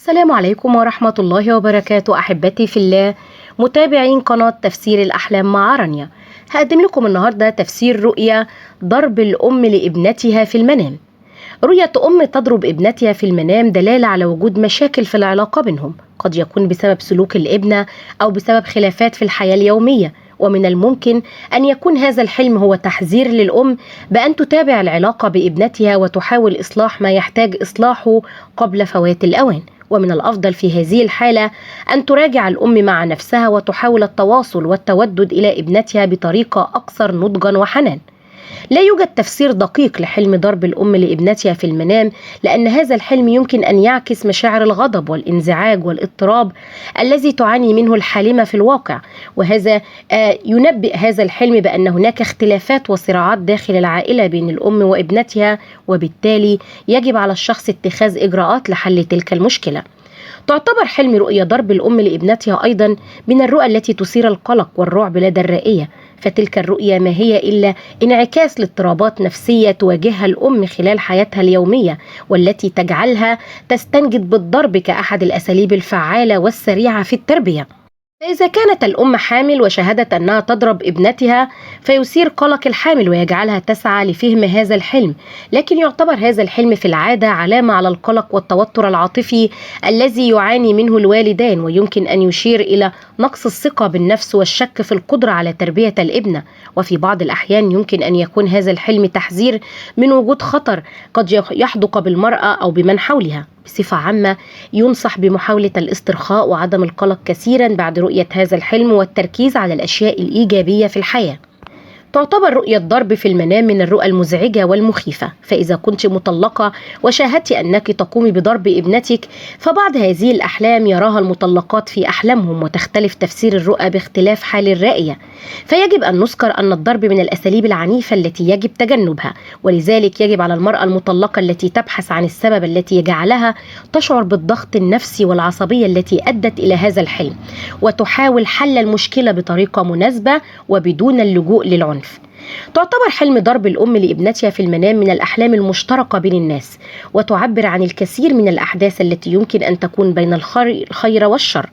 السلام عليكم ورحمة الله وبركاته أحبتي في الله، متابعين قناة تفسير الأحلام مع رانيا. هقدم لكم النهاردة تفسير رؤيا ضرب الأم لابنتها في المنام. رؤية أم تضرب ابنتها في المنام دلالة على وجود مشاكل في العلاقة بينهم، قد يكون بسبب سلوك الابنة أو بسبب خلافات في الحياة اليومية، ومن الممكن أن يكون هذا الحلم هو تحذير للأم بأن تتابع العلاقة بابنتها وتحاول إصلاح ما يحتاج إصلاحه قبل فوات الأوان. ومن الأفضل في هذه الحالة أن تراجع الأم مع نفسها وتحاول التواصل والتودد إلى ابنتها بطريقة أكثر نضجا وحنان. لا يوجد تفسير دقيق لحلم ضرب الأم لابنتها في المنام، لأن هذا الحلم يمكن أن يعكس مشاعر الغضب والانزعاج والاضطراب الذي تعاني منه الحالمة في الواقع، وهذا ينبئ هذا الحلم بأن هناك اختلافات وصراعات داخل العائلة بين الأم وابنتها، وبالتالي يجب على الشخص اتخاذ إجراءات لحل تلك المشكلة. تعتبر حلم رؤيا ضرب الأم لابنتها أيضا من الرؤى التي تثير القلق والرعب لدى الرائية، فتلك الرؤيا ما هي إلا انعكاس لاضطرابات نفسية تواجهها الأم خلال حياتها اليومية، والتي تجعلها تستنجد بالضرب كأحد الأساليب الفعالة والسريعة في التربية. فإذا كانت الأم حامل وشاهدت أنها تضرب ابنتها فيثير قلق الحامل ويجعلها تسعى لفهم هذا الحلم، لكن يعتبر هذا الحلم في العادة علامة على القلق والتوتر العاطفي الذي يعاني منه الوالدان، ويمكن أن يشير إلى نقص الثقة بالنفس والشك في القدرة على تربية الابنة. وفي بعض الأحيان يمكن أن يكون هذا الحلم تحذير من وجود خطر قد يحدق بالمرأة أو بمن حولها. بصفة عامة ينصح بمحاولة الاسترخاء وعدم القلق كثيرا بعد رؤية هذا الحلم والتركيز على الأشياء الإيجابية في الحياة. تعتبر رؤية ضرب في المنام من الرؤى المزعجة والمخيفة، فإذا كنت مطلقة وشاهدت أنك تقومي بضرب ابنتك فبعض هذه الأحلام يراها المطلقات في أحلامهم، وتختلف تفسير الرؤى باختلاف حال الرائية. فيجب أن نذكر أن الضرب من الأساليب العنيفة التي يجب تجنبها، ولذلك يجب على المرأة المطلقة التي تبحث عن السبب التي جعلها تشعر بالضغط النفسي والعصبية التي أدت إلى هذا الحلم، وتحاول حل المشكلة بطريقة مناسبة وبدون اللجوء للعنف. تعتبر حلم ضرب الأم لابنتها في المنام من الأحلام المشتركة بين الناس، وتعبر عن الكثير من الأحداث التي يمكن أن تكون بين الخير والشر.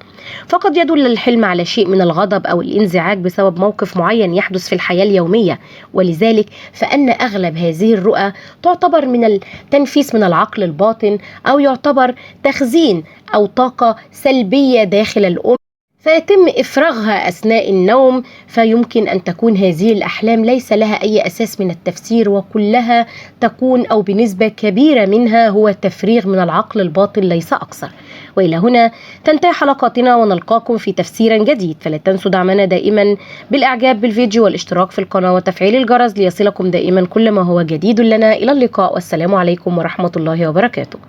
فقد يدل الحلم على شيء من الغضب أو الانزعاج بسبب موقف معين يحدث في الحياة اليومية، ولذلك فإن أغلب هذه الرؤى تعتبر من التنفيس من العقل الباطن، أو يعتبر تخزين أو طاقة سلبية داخل الأم فيتم إفراغها أثناء النوم. فيمكن أن تكون هذه الأحلام ليس لها أي أساس من التفسير، وكلها تكون أو بنسبة كبيرة منها هو تفريغ من العقل الباطن ليس أكثر. وإلى هنا تنتهي حلقاتنا، ونلقاكم في تفسير جديد. فلا تنسوا دعمنا دائما بالإعجاب بالفيديو والاشتراك في القناة وتفعيل الجرس ليصلكم دائما كل ما هو جديد لنا. إلى اللقاء، والسلام عليكم ورحمة الله وبركاته.